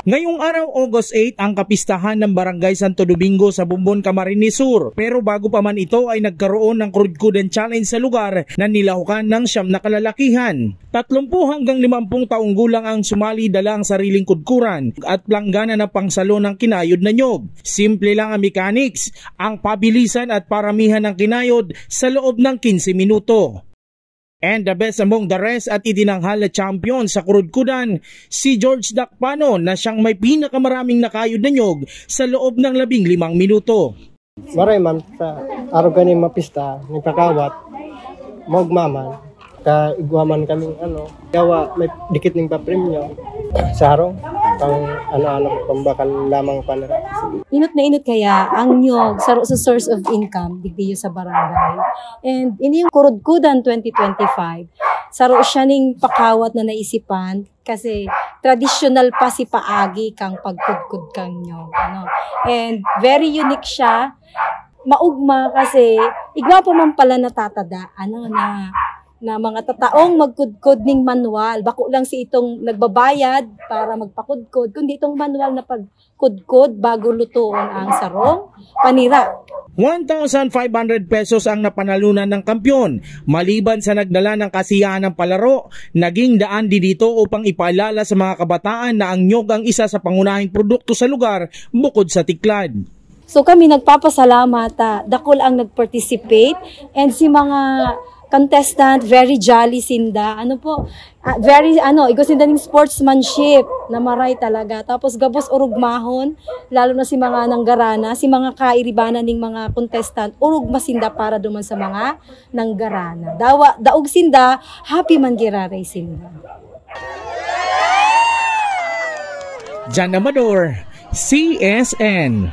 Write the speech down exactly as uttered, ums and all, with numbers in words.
Ngayong araw, August eight, ang kapistahan ng Barangay Santo Domingo sa Bombon, Camarines Sur. Pero bago pa man ito ay nagkaroon ng Kurudkudan Challenge sa lugar na nilahukan ng siyam na kalalakihan. Tatlumpu hanggang limampung taong gulang ang sumali, dala ang sariling kudkuran at planggana na pangsalo ng kinayod na nyog. Simple lang ang mechanics, ang pabilisan at paramihan ng kinayod sa loob ng quince minuto. And the best among the rest at itinanghal na champion sa kurudkudan, si George Dakpano, na siyang may pinakamaraming nakayod na nyog sa loob ng labing limang minuto. Maray man, sa araw gani mapista, nagpakawat, maugma man, kaigwa man kaming ano, yawa, may dikit ning papremyo, sarong, pang ano-ano, pambakal lamang pa na. Inot na inot kaya ang nyog, saro sa source of income digdi sa barangay. And ini yung Kurudkudan twenty twenty-five, saro siya ning pakawat na naisipan kasi tradisyonal pa si paagi kang pagkudkod kang nyog. Ano? And very unique siya. Maugma kasi igwa pa man pala natatada, ano, na na mga tataong magkudkod ning manual. Bako lang si itong nagbabayad para magpakudkod, kundi itong manual na pagkudkod bago lutoon ang sarong panira. One thousand five hundred pesos ang napanalunan ng kampiyon. Maliban sa nagdala ng kasiyahan ng palaro, naging daan din ito upang ipaalala sa mga kabataan na ang nyog ang isa sa pangunahing produkto sa lugar bukod sa tiklad. So kami nagpapasalamat, ah, dakul ang nag-participate, and si mga contestant, very jolly sinda. Ano po, ah, very, ano, igwa sinda ning sportsmanship na maray talaga. Tapos gabos orugmahon, lalo na si mga nanggarana, si mga kairibanan ning mga contestant, orugma sinda para duman sa mga nanggarana. Dawa, daog sinda, happy man giraray sinda. Jan Amador, C S N.